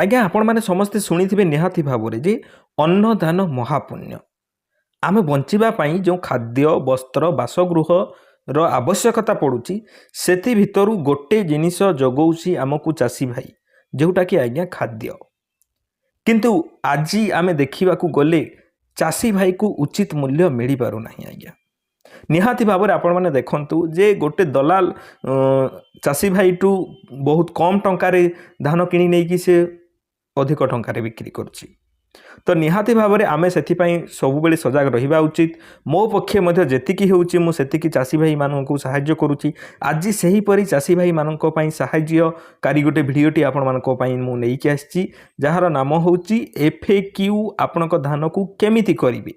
ଆଜ୍ଞା, ଆପଣମାନେ ସମସ୍ତେ ଶୁଣିଥିବେ ନିହାତି ଭାବରେ ଯେ ଅନ୍ନଦାନ ମହାପୁଣ୍ୟ। ଆମେ ବଞ୍ଚିବା ପାଇଁ ଯେଉଁ ଖାଦ୍ୟ, ବସ୍ତ୍ର, ବାସଗୃହର ଆବଶ୍ୟକତା ପଡ଼ୁଛି, ସେଥି ଭିତରୁ ଗୋଟେ ଜିନିଷ ଯୋଗାଉଛି ଆମକୁ ଚାଷୀ ଭାଇ, ଯେଉଁଟାକି ଆଜ୍ଞା ଖାଦ୍ୟ। କିନ୍ତୁ ଆଜି ଆମେ ଦେଖିବାକୁ ଗଲେ ଚାଷୀ ଭାଇକୁ ଉଚିତ ମୂଲ୍ୟ ମିଳିପାରୁନାହିଁ। ଆଜ୍ଞା, ନିହାତି ଭାବରେ ଆପଣମାନେ ଦେଖନ୍ତୁ ଯେ ଗୋଟେ ଦଲାଲ ଚାଷୀ ଭାଇଠୁ ବହୁତ କମ୍ ଟଙ୍କାରେ ଧାନ କିଣି ନେଇକି ସେ ଅଧିକ ଟଙ୍କାରେ ବିକ୍ରି କରୁଛି। ତ ନିହାତି ଭାବରେ ଆମେ ସେଥିପାଇଁ ସବୁବେଳେ ସଜାଗ ରହିବା ଉଚିତ। ମୋ ପକ୍ଷେ ମଧ୍ୟ ଯେତିକି ହେଉଛି, ମୁଁ ସେତିକି ଚାଷୀ ଭାଇମାନଙ୍କୁ ସାହାଯ୍ୟ କରୁଛି। ଆଜି ସେହିପରି ଚାଷୀ ଭାଇମାନଙ୍କ ପାଇଁ ସାହାଯ୍ୟକାରୀ ଗୋଟେ ଭିଡ଼ିଓଟି ଆପଣମାନଙ୍କ ପାଇଁ ମୁଁ ନେଇକି ଆସିଛି, ଯାହାର ନାମ ହେଉଛି ଏଫ୍ଏକ୍ୟୁ, ଆପଣଙ୍କ ଧାନକୁ କେମିତି କରିବେ।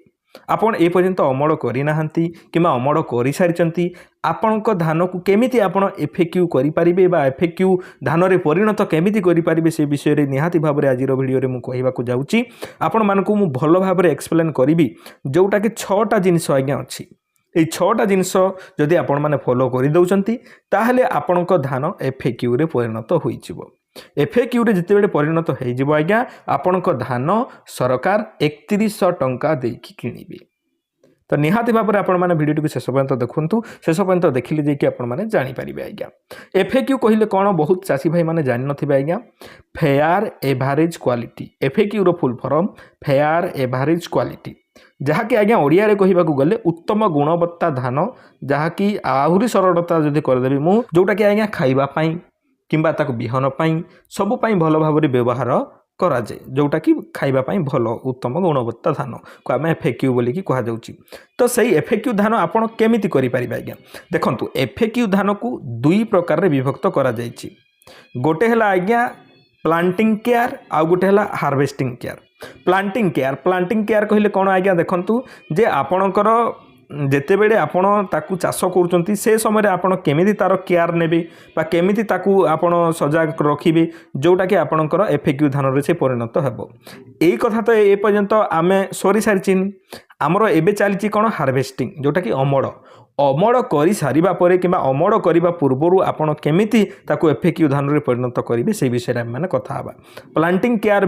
ଆପଣ ଏ ପର୍ଯ୍ୟନ୍ତ ଅମଳ କରିନାହାନ୍ତି କିମ୍ବା ଅମଳ କରିସାରିଛନ୍ତି, ଆପଣଙ୍କ ଧାନକୁ କେମିତି ଆପଣ ଏଫ୍ଏକ୍ୟୁ କରିପାରିବେ ବା ଏଫ୍ଏକ୍ୟୁ ଧାନରେ ପରିଣତ କେମିତି କରିପାରିବେ, ସେ ବିଷୟରେ ନିହାତି ଭାବରେ ଆଜିର ଭିଡ଼ିଓରେ ମୁଁ କହିବାକୁ ଯାଉଛି। ଆପଣମାନଙ୍କୁ ମୁଁ ଭଲ ଭାବରେ ଏକ୍ସପ୍ଲେନ୍ କରିବି, ଯେଉଁଟାକି ଛଅଟା ଜିନିଷ ଆଜ୍ଞା ଅଛି। ଏଇ ଛଅଟା ଜିନିଷ ଯଦି ଆପଣମାନେ ଫଲୋ କରିଦେଉଛନ୍ତି, ତାହେଲେ ଆପଣଙ୍କ ଧାନ ଏଫ୍ଏକ୍ୟୁରେ ପରିଣତ ହୋଇଯିବ। ଏଫ୍ଏକ୍ୟୁରେ ଯେତେବେଳେ ପରିଣତ ହେଇଯିବ ଆଜ୍ଞା, ଆପଣଙ୍କ ଧାନ ସରକାର 3100 ଟଙ୍କା ଦେଇକି କିଣିବେ। ତ ନିହାତି ଭାବରେ ଆପଣମାନେ ଭିଡ଼ିଓଟିକୁ ଶେଷ ପର୍ଯ୍ୟନ୍ତ ଦେଖନ୍ତୁ। ଶେଷ ପର୍ଯ୍ୟନ୍ତ ଦେଖିଲେ ଯାଇକି ଆପଣମାନେ ଜାଣିପାରିବେ। ଆଜ୍ଞା, ଏଫ୍ଏକ୍ୟୁ କହିଲେ କ'ଣ, ବହୁତ ଚାଷୀ ଭାଇମାନେ ଜାଣିନଥିବେ। ଆଜ୍ଞା, ଫେୟାର ଏଭାରେଜ୍ କ୍ୱାଲିଟି। ଏଫ୍ଏକ୍ୟୁର full form fair average quality, ଯାହାକି ଆଜ୍ଞା ଓଡ଼ିଆରେ କହିବାକୁ ଗଲେ ଉତ୍ତମ ଗୁଣବତ୍ତା ଧାନ। ଯାହାକି ଆହୁରି ସରଳତା ଯଦି କରିଦେବି ମୁଁ, ଯେଉଁଟାକି ଆଜ୍ଞା ଖାଇବା ପାଇଁ କିମ୍ବା ତାକୁ ବିହନ ପାଇଁ, ସବୁ ପାଇଁ ଭଲ ଭାବରେ ବ୍ୟବହାର କରାଯାଏ, ଯେଉଁଟାକି ଖାଇବା ପାଇଁ ଭଲ ଉତ୍ତମ ଗୁଣବତ୍ତା ଧାନକୁ ଆମେ ଏଫ୍ଏକ୍ୟୁ ବୋଲିକି କୁହାଯାଉଛି। ତ ସେଇ ଏଫ୍ଏକ୍ୟୁ ଧାନ ଆପଣ କେମିତି କରିପାରିବେ? ଆଜ୍ଞା ଦେଖନ୍ତୁ, ଏଫ୍ଏକ୍ୟୁ ଧାନକୁ ଦୁଇ ପ୍ରକାରରେ ବିଭକ୍ତ କରାଯାଇଛି। ଗୋଟେ ହେଲା ଆଜ୍ଞା ପ୍ଲାଣ୍ଟିଂ କେୟାର, ଆଉ ଗୋଟେ ହେଲା harvesting care. Planting care, planting care କହିଲେ କ'ଣ? ଆଜ୍ଞା ଦେଖନ୍ତୁ ଯେ ଆପଣଙ୍କର ଯେତେବେଳେ ଆପଣ ତାକୁ ଚାଷ କରୁଛନ୍ତି, ସେ ସମୟରେ ଆପଣ କେମିତି ତା'ର କେୟାର ନେବେ ବା କେମିତି ତାକୁ ଆପଣ ସଜାଗ ରଖିବେ, ଯେଉଁଟାକି ଆପଣଙ୍କର ଏଫ୍ଏକ୍ୟୁ ଧାନରେ ସେ ପରିଣତ ହେବ। ଏଇ କଥା ତ ଏ ପର୍ଯ୍ୟନ୍ତ ଆମେ ସରିସାରିଛି। ଆମର ଏବେ ଚାଲିଛି କ'ଣ? ହାରଭେଷ୍ଟିଂ, ଯେଉଁଟାକି ଅମଳ। ଅମଳ କରିସାରିବା ପରେ କିମ୍ବା ଅମଳ କରିବା ପୂର୍ବରୁ ଆପଣ କେମିତି ତାକୁ ଏଫ୍ଏକ୍ୟୁ ଧାନରେ ପରିଣତ କରିବେ, ସେଇ ବିଷୟରେ ଆମେମାନେ କଥା ହେବା। ପ୍ଲାଣ୍ଟିଂ କେୟାର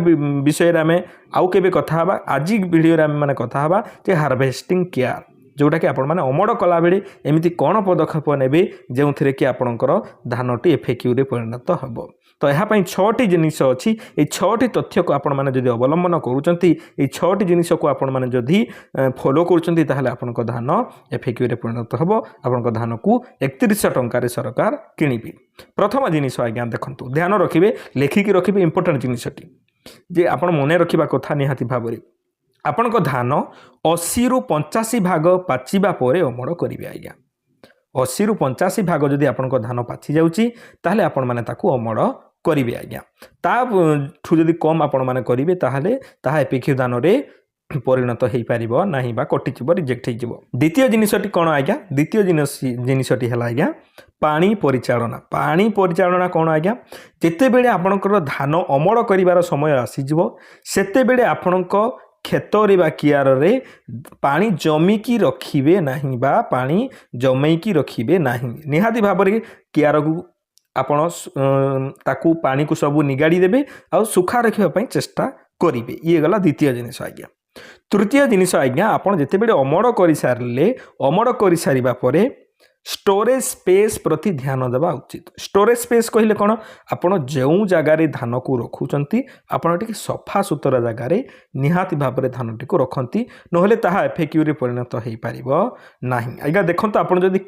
ବିଷୟରେ ଆମେ ଆଉ କେବେ କଥା ହେବା। ଆଜି ଭିଡ଼ିଓରେ ଆମେମାନେ କଥା ହେବା ଯେ ହାରଭେଷ୍ଟିଂ କେୟାର, ଯେଉଁଟାକି ଆପଣମାନେ ଅମଳ କଲାବେଳେ ଏମିତି କ'ଣ ପଦକ୍ଷେପ ନେବେ, ଯେଉଁଥିରେ କି ଆପଣଙ୍କର ଧାନଟି ଏଫ୍ଏକ୍ୟୁରେ ପରିଣତ ହେବ। ତ ଏହା ପାଇଁ ଛଅଟି ଜିନିଷ ଅଛି। ଏଇ ଛଅଟି ତଥ୍ୟକୁ ଆପଣମାନେ ଯଦି ଅବଲମ୍ବନ କରୁଛନ୍ତି, ଏଇ ଛଅଟି ଜିନିଷକୁ ଆପଣମାନେ ଯଦି ଫଲୋ କରୁଛନ୍ତି, ତାହେଲେ ଆପଣଙ୍କ ଧାନ ଏଫ୍ଏକ୍ୟୁରେ ପରିଣତ ହେବ। ଆପଣଙ୍କ ଧାନକୁ 3100 ଟଙ୍କାରେ ସରକାର କିଣିବେ। ପ୍ରଥମ ଜିନିଷ ଆଜ୍ଞା ଦେଖନ୍ତୁ, ଧ୍ୟାନ ରଖିବେ, ଲେଖିକି ରଖିବେ। ଇମ୍ପୋର୍ଟାଣ୍ଟ ଜିନିଷଟି ଯେ ଆପଣ ମନେ ରଖିବା କଥା ନିହାତି ଭାବରେ, ଆପଣଙ୍କ ଧାନ 80ରୁ 85 ଭାଗ ପାଚିବା ପରେ ଅମଳ କରିବେ। ଆଜ୍ଞା, 80ରୁ 85 ଭାଗ ଯଦି ଆପଣଙ୍କ ଧାନ ପାଚି ଯାଉଛି, ତାହେଲେ ଆପଣମାନେ ତାକୁ ଅମଳ କରିବେ। ଆଜ୍ଞା, ତାଠୁ ଯଦି କମ୍ ଆପଣମାନେ କରିବେ, ତାହେଲେ ତାହା ଏଫ୍ଏକ୍ୟୁ ଧାନରେ ପରିଣତ ହେଇପାରିବ ନାହିଁ ବା କଟିଯିବ, ରିଜେକ୍ଟ ହେଇଯିବ। ଦ୍ୱିତୀୟ ଜିନିଷଟି କ'ଣ ଆଜ୍ଞା? ଦ୍ୱିତୀୟ ଜିନିଷଟି ହେଲା ଆଜ୍ଞା ପାଣି ପରିଚାଳନା। ପାଣି ପରିଚାଳନା କ'ଣ ଆଜ୍ଞା? ଯେତେବେଳେ ଆପଣଙ୍କର ଧାନ ଅମଳ କରିବାର ସମୟ ଆସିଯିବ, ସେତେବେଳେ ଆପଣଙ୍କ କ୍ଷେତରେ ବା କିଆରରେ ପାଣି ଜମିକି ରଖିବେ ନାହିଁ ବା ପାଣି ଜମେଇକି ରଖିବେ ନାହିଁ। ନିହାତି ଭାବରେ କିଆରକୁ ଆପଣ ତାକୁ ପାଣିକୁ ସବୁ ନିଗାଡ଼ି ଦେବେ ଆଉ ଶୁଖା ରଖିବା ପାଇଁ ଚେଷ୍ଟା କରିବେ। ଇଏ ଗଲା ଦ୍ୱିତୀୟ ଜିନିଷ ଆଜ୍ଞା। ତୃତୀୟ ଜିନିଷ ଆଜ୍ଞା, ଆପଣ ଯେତେବେଳେ ଅମଳ କରିସାରିଲେ, ଅମଳ କରିସାରିବା ପରେ ଷ୍ଟୋରେଜ୍ ସ୍ପେସ୍ ପ୍ରତି ଧ୍ୟାନ ଦେବା ଉଚିତ। ଷ୍ଟୋରେଜ୍ ସ୍ପେସ୍ କହିଲେ କ'ଣ? ଆପଣ ଯେଉଁ ଜାଗାରେ ଧାନକୁ ରଖୁଛନ୍ତି, ଆପଣ ଟିକେ ସଫା ସୁତୁରା ଜାଗାରେ ନିହାତି ଭାବରେ ଧାନଟିକୁ ରଖନ୍ତି, ନହେଲେ ତାହା ଏଫ୍ଏକ୍ୟୁରେ ପରିଣତ ହେଇପାରିବ ନାହିଁ। ଆଜ୍ଞା ଦେଖନ୍ତୁ, ଆପଣ ଯଦି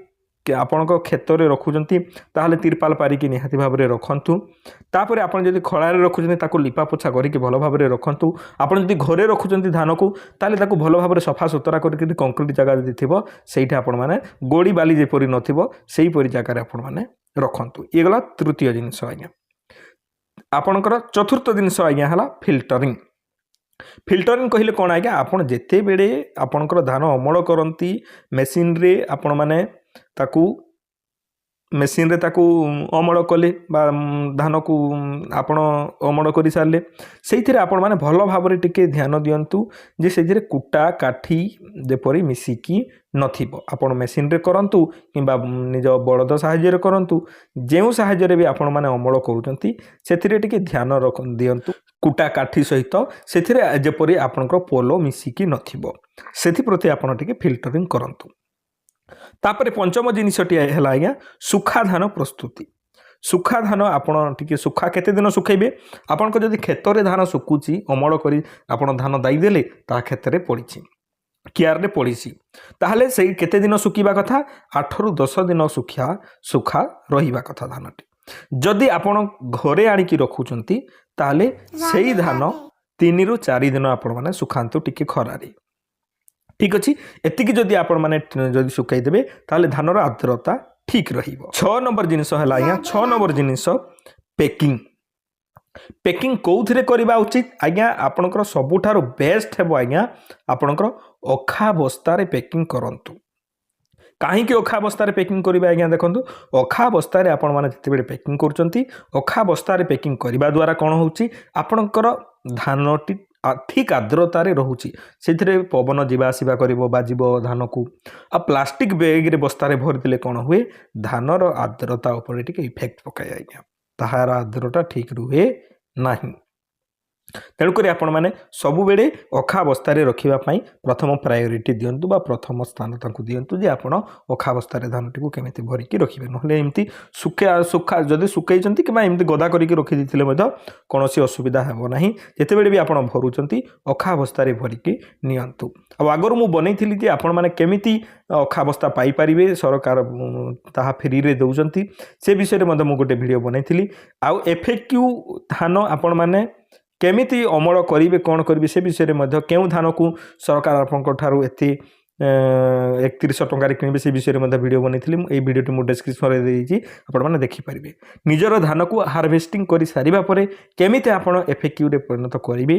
ଆପଣଙ୍କ କ୍ଷେତରେ ରଖୁଛନ୍ତି, ତାହେଲେ ତିରପାଲ ପାରିକି ନିହାତି ଭାବରେ ରଖନ୍ତୁ। ତାପରେ ଆପଣ ଯଦି ଖଳାରେ ରଖୁଛନ୍ତି, ତାକୁ ଲିପା ପୋଛା କରିକି ଭଲ ଭାବରେ ରଖନ୍ତୁ। ଆପଣ ଯଦି ଘରେ ରଖୁଛନ୍ତି ଧାନକୁ, ତାହେଲେ ତାକୁ ଭଲ ଭାବରେ ସଫା ସୁତୁରା କରିକି, କଂକ୍ରିଟ୍ ଜାଗା ଯଦି ଥିବ, ସେଇଠି ଆପଣମାନେ ଗୋଡ଼ି ବାଲି ଯେପରି ନଥିବ, ସେହିପରି ଜାଗାରେ ଆପଣମାନେ ରଖନ୍ତୁ। ଇଏ ଗଲା ତୃତୀୟ ଜିନିଷ ଆଜ୍ଞା। ଆପଣଙ୍କର ଚତୁର୍ଥ ଜିନିଷ ଆଜ୍ଞା ହେଲା ଫିଲ୍ଟରିଂ। ଫିଲ୍ଟରିଂ କହିଲେ କ'ଣ ଆଜ୍ଞା? ଆପଣ ଯେତେବେଳେ ଆପଣଙ୍କର ଧାନ ଅମଳ କରନ୍ତି, ମେସିନରେ ଆପଣମାନେ ତାକୁ ମେସିନରେ ତାକୁ ଅମଳ କଲେ ବା ଧାନକୁ ଆପଣ ଅମଳ କରିସାରିଲେ, ସେଇଥିରେ ଆପଣମାନେ ଭଲ ଭାବରେ ଟିକେ ଧ୍ୟାନ ଦିଅନ୍ତୁ ଯେ ସେଥିରେ କୁଟା କାଠି ଯେପରି ମିଶିକି ନଥିବ। ଆପଣ ମେସିନରେ କରନ୍ତୁ କିମ୍ବା ନିଜ ବଳଦ ସାହାଯ୍ୟରେ କରନ୍ତୁ, ଯେଉଁ ସାହାଯ୍ୟରେ ବି ଆପଣମାନେ ଅମଳ କରୁଛନ୍ତି, ସେଥିରେ ଟିକେ ଧ୍ୟାନ ରଖ ଦିଅନ୍ତୁ। କୁଟା କାଠି ସହିତ ସେଥିରେ ଯେପରି ଆପଣଙ୍କର ପୋଲ ମିଶିକି ନଥିବ, ସେଥିପ୍ରତି ଆପଣ ଟିକେ ଫିଲ୍ଟରିଂ କରନ୍ତୁ। ତାପରେ ପଞ୍ଚମ ଜିନିଷଟି ହେଲା ଆଜ୍ଞା, ଶୁଖା ଧାନ ପ୍ରସ୍ତୁତି। ଶୁଖା ଧାନ ଆପଣ ଟିକେ ଶୁଖା କେତେ ଦିନ ଶୁଖେଇବେ? ଆପଣଙ୍କ ଯଦି କ୍ଷେତରେ ଧାନ ଶୁଖୁଛି, ଅମଳ କରି ଆପଣ ଧାନ ଦେଇଦେଲେ, ତାହା କ୍ଷେତରେ ପଡ଼ିଛି, କିଆରରେ ପଡ଼ିଛି, ତାହେଲେ ସେଇ କେତେ ଦିନ ଶୁଖିବା କଥା? 8ରୁ 10 ଦିନ ଶୁଖା ରହିବା କଥା ଧାନଟି। ଯଦି ଆପଣ ଘରେ ଆଣିକି ରଖୁଛନ୍ତି, ତାହେଲେ ସେଇ ଧାନ 3ରୁ 4 ଦିନ ଆପଣମାନେ ଶୁଖାନ୍ତୁ ଟିକେ ଖରାରେ। ଠିକ୍ ଅଛି? ଏତିକି ଯଦି ଆପଣମାନେ ଯଦି ଶୁଖାଇଦେବେ, ତାହେଲେ ଧାନର ଆର୍ଦ୍ରତା ଠିକ୍ ରହିବ। 6 ନମ୍ବର ଜିନିଷ ହେଲା ଆଜ୍ଞା, 6 ନମ୍ବର ଜିନିଷ ପ୍ୟାକିଂ। ପ୍ୟାକିଂ କେଉଁଥିରେ କରିବା ଉଚିତ ଆଜ୍ଞା? ଆପଣଙ୍କର ସବୁଠାରୁ ବେଷ୍ଟ ହେବ ଆଜ୍ଞା, ଆପଣଙ୍କର ଅଖା ବସ୍ତାରେ ପ୍ୟାକିଂ କରନ୍ତୁ। କାହିଁକି ଅଖା ବସ୍ତାରେ ପ୍ୟାକିଂ କରିବେ ଆଜ୍ଞା? ଦେଖନ୍ତୁ, ଅଖା ବସ୍ତାରେ ଆପଣମାନେ ଯେତେବେଳେ ପ୍ୟାକିଂ କରୁଛନ୍ତି, ଅଖା ବସ୍ତାରେ ପ୍ୟାକିଂ କରିବା ଦ୍ୱାରା କ'ଣ ହେଉଛି? ଆପଣଙ୍କର ଧାନଟି ଠିକ୍ ଆର୍ଦ୍ରତାରେ ରହୁଛି। ସେଥିରେ ପବନ ଯିବା ଆସିବା କରିବ, ବାଜିବ ଧାନକୁ। ଆଉ ପ୍ଲାଷ୍ଟିକ୍ ବ୍ୟାଗ୍ରେ ବସ୍ତାରେ ଭରିଦେଲେ କ'ଣ ହୁଏ? ଧାନର ଆର୍ଦ୍ରତା ଉପରେ ଟିକେ ଇଫେକ୍ଟ ପକାଏ ଆଜ୍ଞା। ତାହାର ଆର୍ଦ୍ରତା ଠିକ୍ ରୁହେ ନାହିଁ। ତେଣୁକରି ଆପଣମାନେ ସବୁବେଳେ ଅଖା ବସ୍ତାରେ ରଖିବା ପାଇଁ ପ୍ରଥମ ପ୍ରାୟୋରିଟି ଦିଅନ୍ତୁ ବା ପ୍ରଥମ ସ୍ଥାନ ତାଙ୍କୁ ଦିଅନ୍ତୁ ଯେ ଆପଣ ଅଖା ବସ୍ତାରେ ଧାନଟିକୁ କେମିତି ଭରିକି ରଖିବେ। ନହେଲେ ଏମିତି ଶୁଖା ଶୁଖା ଯଦି ଶୁଖେଇଛନ୍ତି କିମ୍ବା ଏମିତି ଗଦା କରିକି ରଖିଦେଇଥିଲେ ମଧ୍ୟ କୌଣସି ଅସୁବିଧା ହେବ ନାହିଁ। ଯେତେବେଳେ ବି ଆପଣ ଭରୁଛନ୍ତି, ଅଖା ବସ୍ତାରେ ଭରିକି ନିଅନ୍ତୁ। ଆଉ ଆଗରୁ ମୁଁ ବନେଇଥିଲି ଯେ ଆପଣମାନେ କେମିତି ଅଖା ବସ୍ତା ପାଇପାରିବେ, ସରକାର ତାହା ଫ୍ରିରେ ଦେଉଛନ୍ତି, ସେ ବିଷୟରେ ମଧ୍ୟ ମୁଁ ଗୋଟେ ଭିଡ଼ିଓ ବନେଇଥିଲି। ଆଉ ଏଫଏକ୍ୟୁ ଧାନ ଆପଣମାନେ କେମିତି ଅମଳ କରିବେ, କ'ଣ କରିବେ, ସେ ବିଷୟରେ ମଧ୍ୟ, କେଉଁ ଧାନକୁ ସରକାର ଆପଣଙ୍କ ଠାରୁ ଏତେ 3100 ଟଙ୍କାରେ କିଣିବେ, ସେ ବିଷୟରେ ମଧ୍ୟ ଭିଡ଼ିଓ ବନେଇଥିଲି ମୁଁ। ଏଇ ଭିଡ଼ିଓଟି ମୁଁ ଡେସ୍କ୍ରିପସନ୍ରେ ଦେଇଛି, ଆପଣମାନେ ଦେଖିପାରିବେ। ନିଜର ଧାନକୁ ହାରଭେଷ୍ଟିଂ କରି ସାରିବା ପରେ କେମିତି ଆପଣ ଏଫଏକ୍ୟୁରେ ପରିଣତ କରିବେ,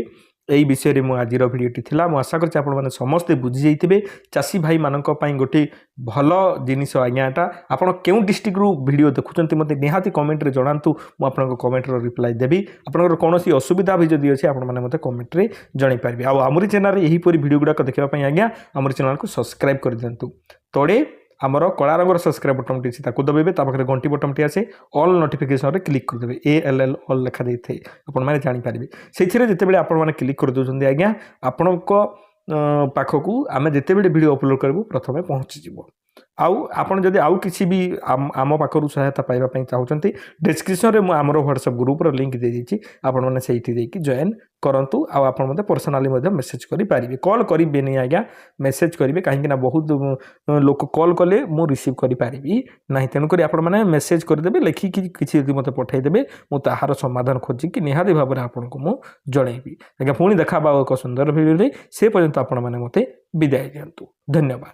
ଏଇ ବିଷୟରେ ମୁଁ ଆଜିର ଭିଡ଼ିଓଟି ଥିଲା। ମୁଁ ଆଶା କରୁଛି ଆପଣମାନେ ସମସ୍ତେ ବୁଝିଯାଇଥିବେ। ଚାଷୀ ଭାଇମାନଙ୍କ ପାଇଁ ଗୋଟିଏ ଭଲ ଜିନିଷ ଆଜ୍ଞା ଏଟା। ଆପଣ କେଉଁ ଡିଷ୍ଟ୍ରିକ୍ଟରୁ ଭିଡ଼ିଓ ଦେଖୁଛନ୍ତି, ମୋତେ ନିହାତି କମେଣ୍ଟରେ ଜଣାନ୍ତୁ। ମୁଁ ଆପଣଙ୍କ କମେଣ୍ଟର ରିପ୍ଲାଏ ଦେବି। ଆପଣଙ୍କର କୌଣସି ଅସୁବିଧା ବି ଯଦି ଅଛି, ଆପଣମାନେ ମୋତେ କମେଣ୍ଟରେ ଜଣାଇ ପାରିବେ। ଆଉ ଆମରି ଚ୍ୟାନେଲରେ ଏହିପରି ଭିଡ଼ିଓ ଗୁଡ଼ାକ ଦେଖିବା ପାଇଁ ଆଜ୍ଞା, ଆମରି ଚ୍ୟାନେଲକୁ ସବସ୍କ୍ରାଇବ୍ କରିଦିଅନ୍ତୁ। ତଳେ ଆମର କଳା ରଙ୍ଗର ସବସ୍କ୍ରାଇବ୍ ବଟନ୍ଟି ଅଛି, ତାକୁ ଦବାଇବେ। ତା ପାଖରେ ଘଣ୍ଟି ବଟନ୍ଟି ଆସେ, ଅଲ୍ ନୋଟିଫିକେସନ୍ରେ କ୍ଲିକ୍ କରିଦେବେ। ଏଏଲ୍ଏଲ୍ ଅଲ୍ ଲେଖାଯାଇଥାଏ, ଆପଣମାନେ ଜାଣିପାରିବେ। ସେଇଥିରେ ଯେତେବେଳେ ଆପଣମାନେ କ୍ଲିକ୍ କରିଦେଉଛନ୍ତି ଆଜ୍ଞା, ଆପଣଙ୍କ ପାଖକୁ ଆମେ ଯେତେବେଳେ ଭିଡ଼ିଓ ଅପଲୋଡ଼ କରିବୁ, ପ୍ରଥମେ ପହଞ୍ଚିଯିବ। ଆଉ ଆପଣ ଯଦି ଆଉ କିଛି ବି ଆମ ପାଖରୁ ସହାୟତା ପାଇବା ପାଇଁ ଚାହୁଁଛନ୍ତି, ଡେସ୍କ୍ରିପସନ୍ରେ ମୁଁ ଆମର ହ୍ୱାଟ୍ସଆପ୍ ଗ୍ରୁପ୍ର ଲିଙ୍କ୍ ଦେଇଦେଇଛି। ଆପଣମାନେ ସେଇଠି ଦେଇକି ଜଏନ୍ କରନ୍ତୁ। ଆଉ ଆପଣ ମୋତେ ପର୍ସନାଲି ମଧ୍ୟ ମେସେଜ୍ କରିପାରିବେ। କଲ୍ କରିବେନି ଆଜ୍ଞା, ମେସେଜ୍ କରିବେ। କାହିଁକିନା ବହୁତ ଲୋକ କଲ୍ କଲେ ମୁଁ ରିସିଭ୍ କରିପାରିବି ନାହିଁ। ତେଣୁକରି ଆପଣମାନେ ମେସେଜ୍ କରିଦେବେ, ଲେଖିକି କିଛି ଯଦି ମୋତେ ପଠାଇଦେବେ, ମୁଁ ତାହାର ସମାଧାନ ଖୋଜିକି ନିହାତି ଭାବରେ ଆପଣଙ୍କୁ ମୁଁ ଜଣାଇବି ଆଜ୍ଞା। ପୁଣି ଦେଖା ହେବା ଏକ ସୁନ୍ଦର ଭିଡ଼ିଓରେ। ସେ ପର୍ଯ୍ୟନ୍ତ ଆପଣମାନେ ମୋତେ ବିଦାୟ ଦିଅନ୍ତୁ। ଧନ୍ୟବାଦ।